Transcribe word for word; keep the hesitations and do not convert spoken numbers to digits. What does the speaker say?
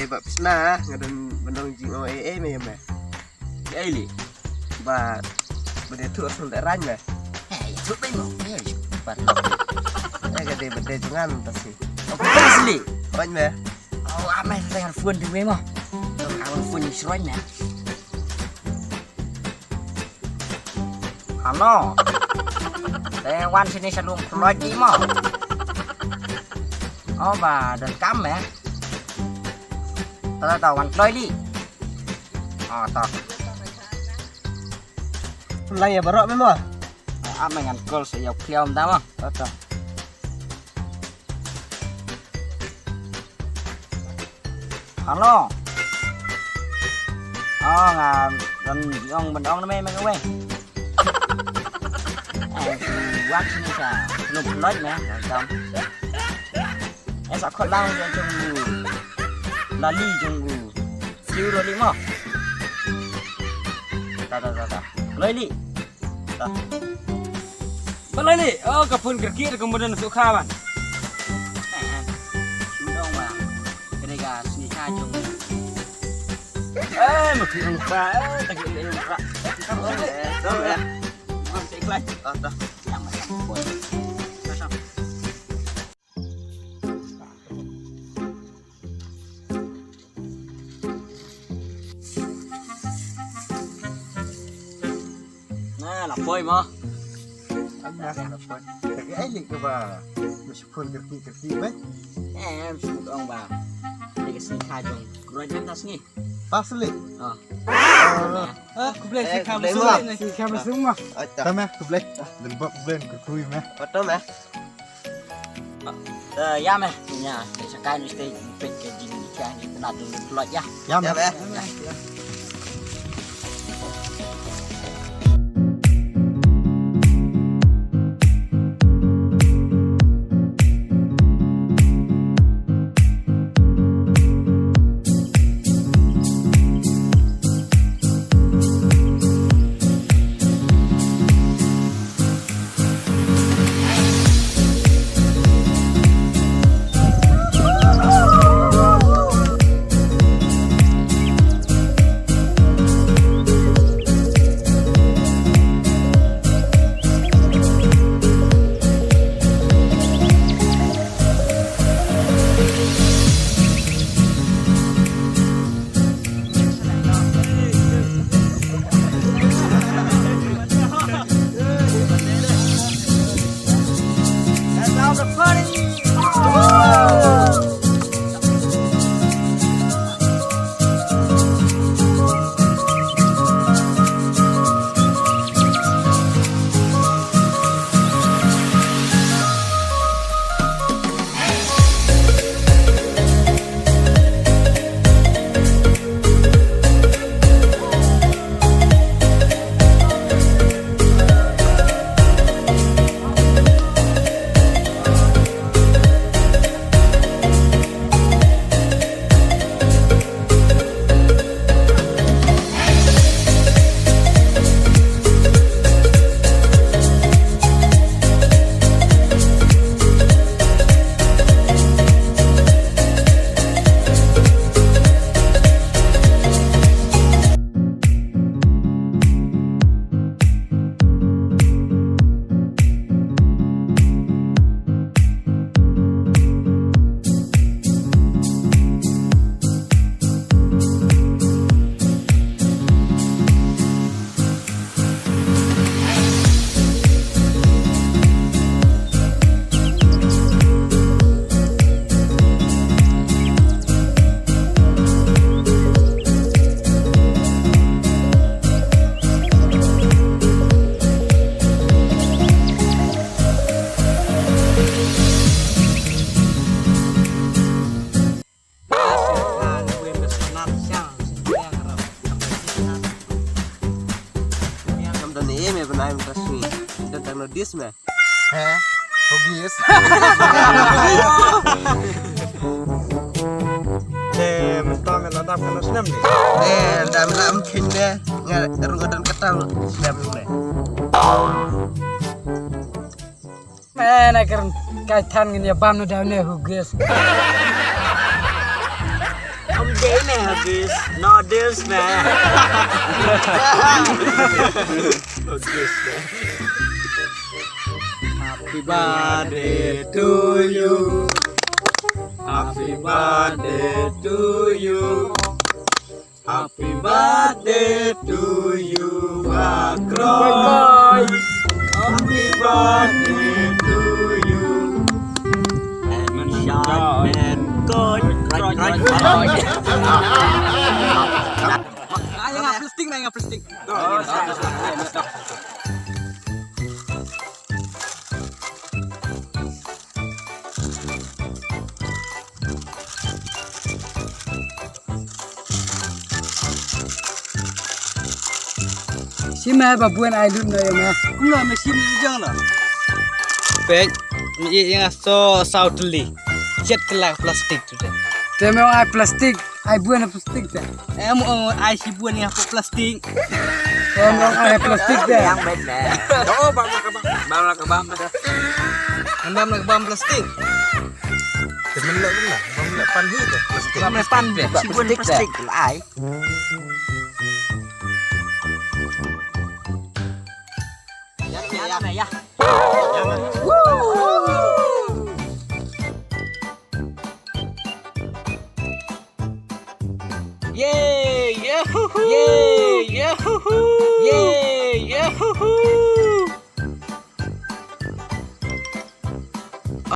Ba psna nga don ban ong jingong ei ei me ïa me. Ei li. Ba ba dei tu asal da rang me. Hey, tu pe mo. Hey, ba. Eh, ka dei ba dei dengan ta si. Apa asli? Ong me. Oh, ame sa ngan phone tu me mo. Ngan phone ni sroin me. Halo. Te wan sini sa lum kloi di mo. Oh, ba don kam eh. Ta ta wan kloi di. Oh, ta. Lai ïa baroh me mo. Ah, me ngan call sa ïa u kliaw mynta mo. Ta ta. Halo. Oh, nga don ong ban ong na me me ka wei. Eh, wat sini sa. Lum loj me, dam. Eh, sa khot lang ïa jong u. Lali jong u. Siu ro li mo. Ta ta ta ta. Loi li. Balai ni, oh, ka phone kyrkieh da ka mudan sukha ban. Eh, eh. Shu dong ba. Kene ka sneaker jong. Eh, ma ki ong ba, eh, ta ki ong ba. Eh, eh. Bang, saya kelas. Ah, dah. Yang macam phone. Na, la poi mo. Anya, la poi. Ka ai li ka ba. Mesti phone kyrkieh kyrkieh ba. Eh, mesti ong ba. Ni ka sneaker jong. Kruan jam tas ni. Pas li. Ah. Ah, khublei sneaker mo. Sneaker mo. Tama khublei. Lem bok khublei kyrkieh mo. Foto mo. Eh, ïa me, ïa, sa kai ni stay pet ke jing ni ka ni kena tu ni plot ïa. Ïa me. Ïa me. Ngam don ei me ban ai mynta sngi. Don tang no dis me. He? Hugis. Te mynta me la dap kano snem ni? Te dam la am khin me. Nga ruh don kata snem me. Mena kern kai than ngin ïa bam na daw ne Hugis. Am This man, this, not this man. Not this man. Happy birthday to you. Happy birthday to you. Happy birthday to you, Bakroy. Happy birthday to you. And shot and gun. Ai, nga plastik, nga plastik. Shim me ba bun ai lut no ïa me. Kumno me shim lut jong no? Pek, me ïa nga so saw teli. Chet kelak plastik tu deh. Te me ai plastik, ai bun plastik te. Em ong ai shi bun ïa plastik. Em ong ai plastik te. Yang bet me. Oh, bam la ka bam. Bam la ka bam. Bam la ka bam plastik. Te men la bam la. Bam la pan hi te. Plastik. Bam la pan te. Shi bun plastik ai. Ya, ya, ya, ya. Yay! Yahoo! Yay! Yahoo! Yay!